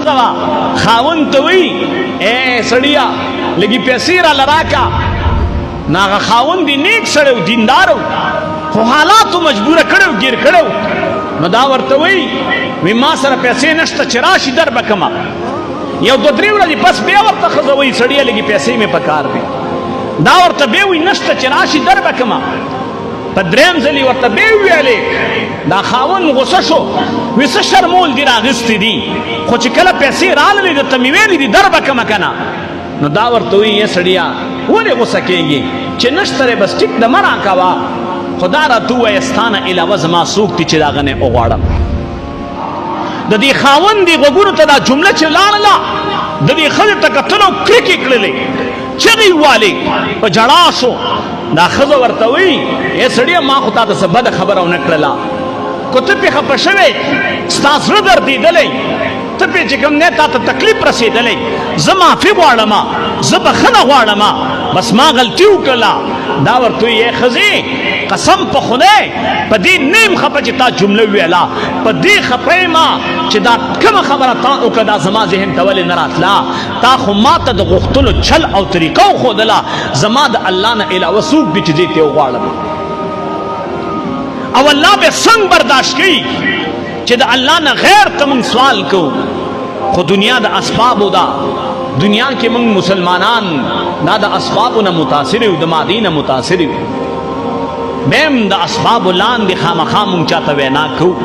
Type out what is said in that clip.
ښځه وه، خاوند ته وایي ای سړیه لږې پیسې راله راکړه. نو هغه خاوند یې نیک سړی و، دیندار و، خو حالاتو مجبوره کړی و، ګیر کړی و. نو دا ورته وایي وی ما سره پیسې نشته، چې راشي در به کړمه. یو دوه درې ورځې پس بیا ورته ښځه وایي سړیه لږې پیسې مې پکار دي. دا ورته بیا وایي نشته، چې راشي در به کړمه. په دریم ځل یې ورته بیا وویلې. دا خاوند غوسه شو، وی څه شرمول دي راغستې دي، خو چې کله پیسې راللې درته مې ویلي دي در به کړمه که نه. نو دا ورته وایي ای سړیه ولې غوسه کېږي، چې نشته دی بس ټیک ده مه راکوه، خو دا راته ووایه ستا نه علاوه زما څوک دي چې د هغه نه وغواړم. د دې خاوند دې غوږونو ته دا جمله چې لاړله، د دې ښځې ته کتل او کرکې کړلې، چغې والې، په ژړا شو. دا ښځه ورته وایي ای سړیه ما خو تا ته څه بده خبره ونه کړله، که ته پرې خفه شوی، ستا زړه دردېدلی، ته پرې چې کوم دی تا ته تکلیف رسېدلی، زه معافي غواړم، زه بښنه غواړم، بس ما غلطي وکړله. دا ورته وایي ای ښځې قسم په خدای په دې نه یم خفه چې تا جمله وویله، په دې خفه یم چې دا کومه خبره تا وکړه دا زما ذهن ته ولې نه راتله، تا خو ما ته د غوښتلو چل او طریقه وښودله، زما د الله نه علاوه څوک دي چې زه یې ترې وغواړم؟ او الله به څنګه برداشت کوي چې د الله نه غیر ته موږ سوال کوو؟ خو دنیا د اسبابو ده، دنیا کې موږ مسلمانان دا د اسبابو نه متاثر یو، د مادې نه متاثر یو، بیا هم د اسبابو لاندې خامخا موږ چاته وینا کوو.